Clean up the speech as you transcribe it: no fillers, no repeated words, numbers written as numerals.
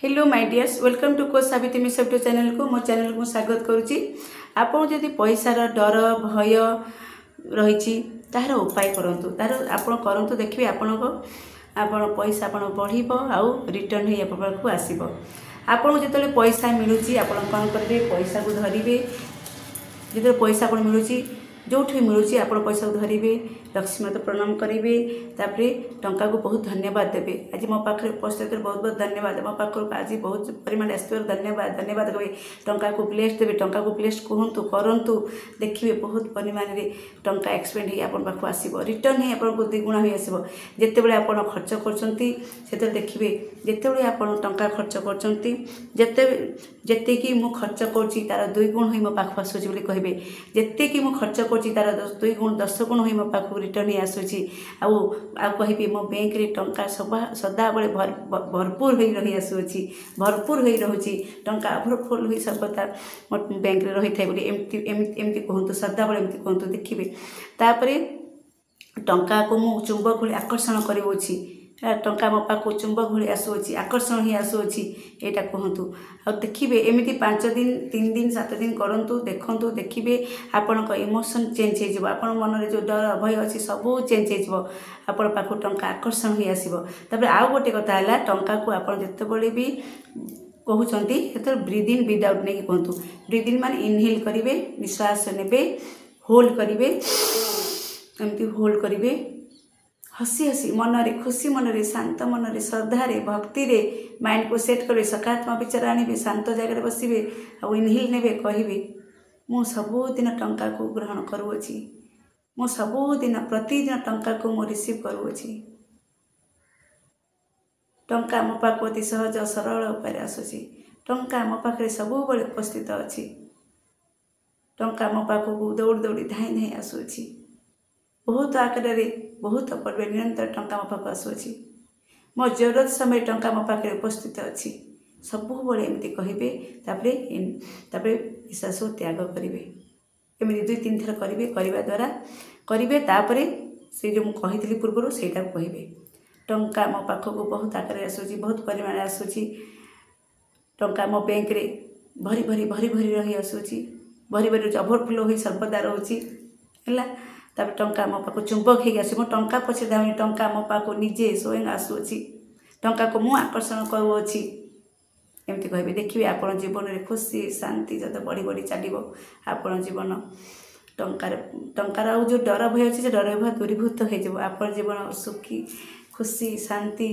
Hello my dears, welcome to Coach Savitri Mishra ଚ୍ୟାନେଲକୁ, ମୋ ଚ୍ୟାନେଲକୁ ମୁଁ ସ୍ୱାଗତ କରୁଛି। ଆପଣ ଯଦି ପଇସାର ଡର ଭୟ ରହିଛି, ତାହାର ଉପାୟ କରନ୍ତୁ। ତାର ଆପଣ କରନ୍ତୁ, ଦେଖିବେ ଆପଣଙ୍କ ଆପଣ ପଇସା ଆପଣ ବଢ଼ିବ ଆଉ ରିଟର୍ଣ୍ଣ ହେଇ ଆପଣଙ୍କ ପାଖକୁ ଆସିବ। ଆପଣଙ୍କୁ ଯେତେବେଳେ ପଇସା ମିଳୁଛି, ଆପଣ କ'ଣ କରିବେ? ପଇସାକୁ ଧରିବେ। ଯେତେବେଳେ ପଇସା ଆପଣ ମିଳୁଛି, ଯେଉଁଠି ବି ମିଳୁଛି, ଆପଣ ପଇସାକୁ ଧରିବେ, ଲକ୍ଷ୍ମୀ ମାତା ପ୍ରଣାମ କରିବେ, ତାପରେ ଟଙ୍କାକୁ ବହୁତ ଧନ୍ୟବାଦ ଦେବେ। ଆଜି ମୋ ପାଖରେ ଉପସ୍ଥିତ, ବହୁତ ବହୁତ ଧନ୍ୟବାଦ। ମୋ ପାଖକୁ ଆଜି ବହୁତ ପରିମାଣରେ ଆସିଥିବାରୁ ଧନ୍ୟବାଦ, ଧନ୍ୟବାଦ କହିବେ। ଟଙ୍କାକୁ ବ୍ଲେସ୍ ଦେବେ, ଟଙ୍କାକୁ ବ୍ଲେସ୍ କୁହନ୍ତୁ, କରନ୍ତୁ। ଦେଖିବେ ବହୁତ ପରିମାଣରେ ଟଙ୍କା ଏକ୍ସପେଣ୍ଡ ହେଇ ଆପଣଙ୍କ ପାଖକୁ ଆସିବ, ରିଟର୍ଣ୍ଣ ହେଇ ଆପଣଙ୍କୁ ଦ୍ୱିଗୁଣା ହୋଇ ଆସିବ। ଯେତେବେଳେ ଆପଣ ଖର୍ଚ୍ଚ କରୁଛନ୍ତି, ସେତେବେଳେ ଦେଖିବେ, ଯେତେବେଳେ ଆପଣ ଟଙ୍କା ଖର୍ଚ୍ଚ କରୁଛନ୍ତି, ଯେତିକି ମୁଁ ଖର୍ଚ୍ଚ କରୁଛି ତା'ର ଦୁଇ ଗୁଣ ହୋଇ ମୋ ପାଖକୁ ଆସୁଛି ବୋଲି କହିବେ। ଯେତିକି ମୁଁ ଖର୍ଚ୍ଚ କରୁଛି ତା'ର ଦୁଇ ଗୁଣ, 10 ଗୁଣ ହୋଇ ମୋ ପାଖକୁ ରିଟର୍ଣ୍ଣ ହେଇ ଆସୁଛି। ଆଉ କହିବି, ମୋ ବ୍ୟାଙ୍କରେ ଟଙ୍କା ସଦାବେଳେ ଭରପୁର ହୋଇ ରହି ଆସୁଅଛି, ଭରପୁର ହୋଇ ରହୁଛି, ଟଙ୍କା ଓଭରଫୁଲ୍ ହୋଇ ସର୍ବଦା ମୋ ବ୍ୟାଙ୍କରେ ରହିଥାଏ ବୋଲି ଏମିତି ଏମିତି ଏମିତି କୁହନ୍ତୁ। ସଦାବେଳେ ଏମିତି କୁହନ୍ତୁ, ଦେଖିବେ। ତାପରେ ଟଙ୍କାକୁ ମୁଁ ଚୁମ୍ବକ ଭଳି ଆକର୍ଷଣ କରୁଅଛି, ଟଙ୍କା ମୋ ପାଖକୁ ଚୁମ୍ବକ ଭଳି ଆସୁଅଛି, ଆକର୍ଷଣ ହୋଇ ଆସୁଅଛି, ଏଇଟା କୁହନ୍ତୁ। ଆଉ ଦେଖିବେ, ଏମିତି 5 ଦିନ, 3 ଦିନ, 7 ଦିନ କରନ୍ତୁ, ଦେଖନ୍ତୁ, ଦେଖିବେ ଆପଣଙ୍କ ଇମୋସନ୍ ଚେଞ୍ଜ ହେଇଯିବ। ଆପଣଙ୍କ ମନରେ ଯେଉଁ ଡର ଭୟ ଅଛି, ସବୁ ଚେଞ୍ଜ ହେଇଯିବ। ଆପଣ ପାଖକୁ ଟଙ୍କା ଆକର୍ଷଣ ହୋଇ ଆସିବ। ତାପରେ ଆଉ ଗୋଟେ କଥା ହେଲା, ଟଙ୍କାକୁ ଆପଣ ଯେତେବେଳେ ବି କହୁଛନ୍ତି, ସେତେବେଳେ ବ୍ରିଦ୍ ଇନ୍ ବ୍ରିଦ୍ ଆଉଟ୍ ନେଇକି କୁହନ୍ତୁ। ବ୍ରିଦ୍ ଇନ୍ ମାନେ ଇନହେଲ୍ କରିବେ, ନିଶ୍ୱାସ ନେବେ, ହୋଲ୍ଡ କରିବେ, ଏମିତି ହୋଲ୍ଡ କରିବେ, ହସି ହସି ମନରେ, ଖୁସି ମନରେ, ଶାନ୍ତ ମନରେ, ଶ୍ରଦ୍ଧାରେ, ଭକ୍ତିରେ ମାଇଣ୍ଡକୁ ସେଟ୍ କରିବେ, ସକାରାତ୍ମକ ବିଚାର ଆଣିବେ, ଶାନ୍ତ ଜାଗାରେ ବସିବେ ଆଉ ଇନହେଲ୍ ନେବେ। କହିବେ, ମୁଁ ସବୁଦିନ ଟଙ୍କାକୁ ଗ୍ରହଣ କରୁଅଛି, ମୁଁ ସବୁଦିନ ପ୍ରତିଦିନ ଟଙ୍କାକୁ ମୁଁ ରିସିଭ୍ କରୁଅଛି, ଟଙ୍କା ମୋ ପାଖକୁ ଅତି ସହଜ ସରଳ ଉପାୟରେ ଆସୁଛି, ଟଙ୍କା ମୋ ପାଖରେ ସବୁବେଳେ ଉପସ୍ଥିତ ଅଛି, ଟଙ୍କା ମୋ ପାଖକୁ ଦୌଡ଼ି ଦୌଡ଼ି ଧାଇଁ ଧାଇଁ ଆସୁଅଛି, ବହୁତ ଆକାରରେ, ବହୁତ ପରିମାଣରେ ନିରନ୍ତର ଟଙ୍କା ମୋ ପାଖକୁ ଆସୁଅଛି, ମୋ ଜରୁରତ ସମୟରେ ଟଙ୍କା ମୋ ପାଖରେ ଉପସ୍ଥିତ ଅଛି। ସବୁବେଳେ ଏମିତି କହିବେ। ତାପରେ ତାପରେ ନିଶ୍ୱାସକୁ ତ୍ୟାଗ କରିବେ। ଏମିତି ଦୁଇ ତିନି ଥର କରିବେ। କରିବା ଦ୍ୱାରା କରିବେ, ତାପରେ ସେ ଯେଉଁ ମୁଁ କହିଥିଲି ପୂର୍ବରୁ, ସେଇଟାକୁ କହିବେ। ଟଙ୍କା ମୋ ପାଖକୁ ବହୁତ ଆକାରରେ ଆସୁଛି, ବହୁତ ପରିମାଣରେ ଆସୁଛି, ଟଙ୍କା ମୋ ବ୍ୟାଙ୍କରେ ଭରି ଭରି ଭରି ଭରି ରହି ଆସୁଅଛି, ଭରି ଭରି ରହୁଛି, ଓଭରଫ୍ଲୋ ହୋଇ ସର୍ବଦା ରହୁଛି ହେଲା। ତାପରେ ଟଙ୍କା ମୋ ପାଖକୁ ଚୁମ୍ବକ ହେଇକି ଆସୁଛି, ମୁଁ ଟଙ୍କା ପଛରେ ଧାଉଁନି, ଟଙ୍କା ମୋ ପାଖକୁ ନିଜେ ସ୍ୱୟଂ ଆସୁଅଛି, ଟଙ୍କାକୁ ମୁଁ ଆକର୍ଷଣ କରୁଅଛି, ଏମିତି କହିବେ। ଦେଖିବେ ଆପଣ ଜୀବନରେ ଖୁସି ଶାନ୍ତି ଯଦ ବଢ଼ି ବଢ଼ି ଚାଲିବ। ଆପଣ ଜୀବନ ଟଙ୍କାର ଟଙ୍କାର ଆଉ ଯେଉଁ ଡର ଭୟ ଅଛି, ସେ ଡର ଭୟ ଦୂରୀଭୂତ ହେଇଯିବ। ଆପଣ ଜୀବନ ସୁଖୀ, ଖୁସି, ଶାନ୍ତି।